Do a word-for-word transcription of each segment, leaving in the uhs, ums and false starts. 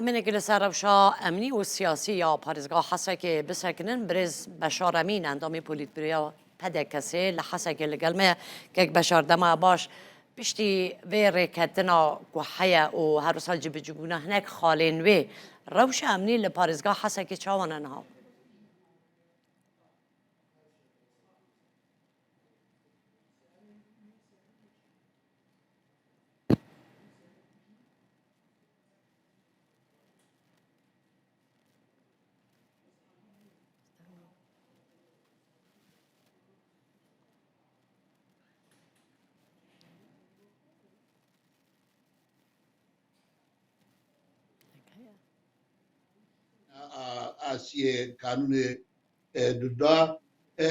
Minekî li ser rewşa emnî û siyasî ya parêzgeha Hesekê bisekinin, birêz Beşar Emîn, endamê polîtbîroya P D K S'ê li Hesekê li gel me ye. Kek Beşar, dema baş. Piştî vê rêketina ku heye û her wisa cibicîbûna hinek xalên wê, rewşa emnî li parêzgeha Hesekê çawa ne niha? A, a, Asiyê kanûnê, e, duda, e,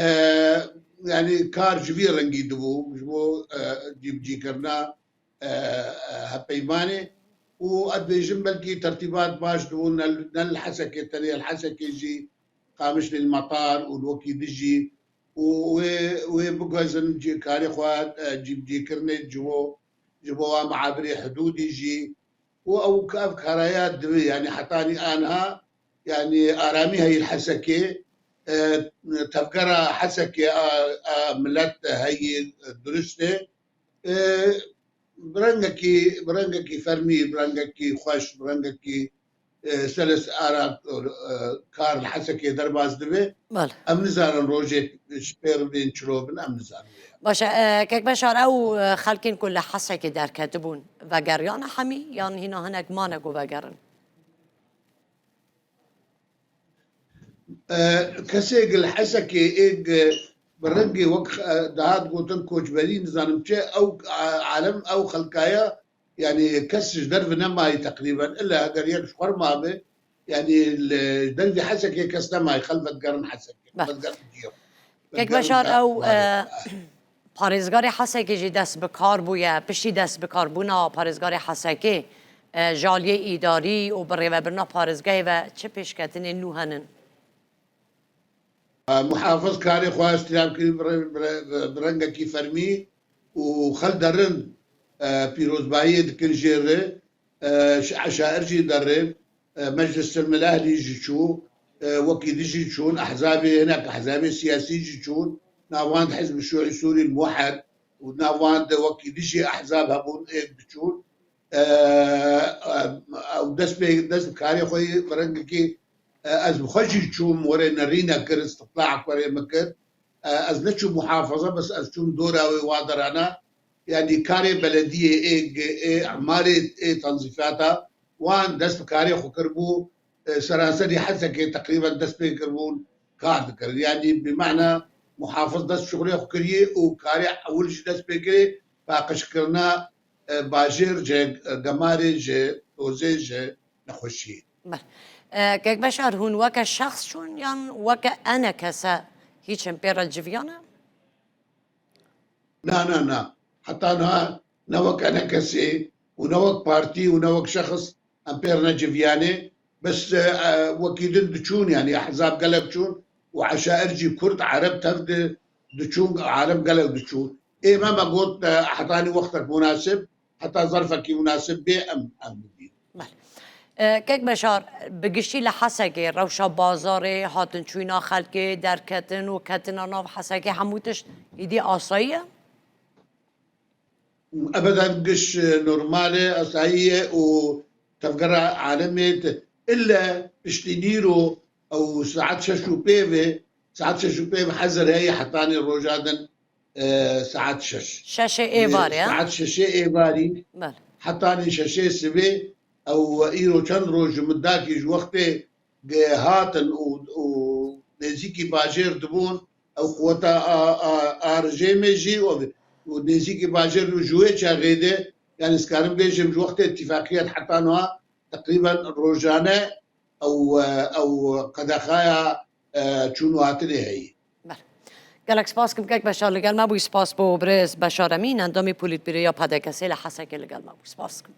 yanî kar ji vî rengî dibû, ji bo, e, cîbicîkirina, e, e, hevpeymanê û ez dibêjim belkî tertîbat baş dibû, ne, ne li Hesekê tenê, li Hesekê jî Qamişlî li Metar û li wekî dijî û wê, wê biguhezin cî-, karê xwe, e, cîbicîkirinê ji bo, ji bo wa muhabirê hidûdî jî û ew, ev karaya dibe, yanî hetanî aniha, yanî aramî heye li Hesekê, e, tevgera Hesekê a, a milet heye, durust e. E, bi rengekî, bi rengekî fermî, bi rengekî xweş, bi rengekî, e, seles ara, e, kar li Hesekê derbas dibe. Bale. Em nizanin rojê ji pê re bên çilo bin, em nizanin. Baş e, e, kek Beşar, ew, e, xelkên ku li Hesekê derketibûn, vegeriyane hemî yan hîna hinek mane ku vegerin? E, kesê li Hesekê ê, e, bi rengê wek, e, dihat gotin koçberî, nizanim çi, ew, e, alem, ew xelkaya, yanî kes ji derve nemayî teqrîben. Illa eger yek ji xwe re mabe, yanî li dervî Hesekê kes nemayî, xelk vedigerin Hesekê, Beh. vedigerin ciyê xwe. Kek Vedigerin Beşar, ka-, ew, malê e, xwe. Parêzgarê Hesekê jî dest bi kar bûye. Piştî dest bi kar bûna parêzgarê Hesekê, e, ji aliyê îdarî û birêvebirina parêzgehê ve çi pêşketinên nû henin? E, muhafiz karê xwe îstîlab kir bi re-, bi re-, bi rengekî fermî û xel derin, e, pîrozbayiyê dikin jê re. E, şi-, eşair jî derê, e, Meclis Silmil Ehlî jî çû, e, wekî dijî çûn, ehzabê hinek, ehzabê siyasî jî çûn, nav wan de Hizb Şûî Sûrî Muher û nav wan de wekî dijî ehzab hebûn, êk diçûn. E, e, ew dest pê, dest bi karê xwe yê bi rengekî, e, ez bi xwe jî çûm, werê nerîne kir, istitlaek werê min kir. E, ez neçûm muhafaza, bes ez çûm dora wê wa derana. Yanî karê belediyê ê, ê emarê ê tanzîfata wan dest bi karê xwe kiribû, e, seranserî Hesekê teqrîben dest pê kiribûn kar dikirin. Yanî bi mana muhafiz dest şixulê xwe kiriye û karê ewil jî dest pê kirê paqijkirina, e, bajêr ji gemarê, ji tozê, ji nexweşiyê. Bel. E, Kek Beşar, hûn weke şexs çûn yan weke enekese hîç em pê re civiyane? Na, na, na. Heta niha ne wek enekesê û ne wek partî û ne wek şexs em pê re neciviyane. Bes, e, e, wekî din diçûn, yanî ehzab gelek çûn û eşair jî kurd, ereb tev di, diçûn, alem gelek diçûn. Ê me, me got, e, hetanî wextek munasib, heta zerfekî munasib bê em, em bidîn. Bele. E, Kek Beşar, bi giştî li Hesekê rewşa bazarê, hatinçûna xelkê, derketin û ketina nav Hesekê hemû tişt îdî asayî ye? Ebeden giş, e, normal e, asayî ye û tevgera alemê de ille piştî nîro ew saet şeş û pê ve, saet şeş û pê ve hezir heye hetanî roja din, e, saet şeş. Şeşê êvarê, ha? Saet şeşê êvarî, Bele. Hetanî şeşê sibê, ew îro çend roj ji min dakî ji wextê ge-, hatin û, û nêzîkî bajêr dibûn, ew quweta a, a, a rejêmê jî û, û nêzîkî bajêr û ji wê çaxê de, yanî ez karim bêjim ji wextê îtîfaqiyet heta niha teqrîben rojane ew, e, ew qedexeya, e, çûn û hatinê heye. Bele. Gelek spas kim Kek Beşar li gel me bûyî. Spas bo birêz Beşar Emîn, endamê polîtbîroya P D K S'ê li Hesekê li gel me bû. Spas kim.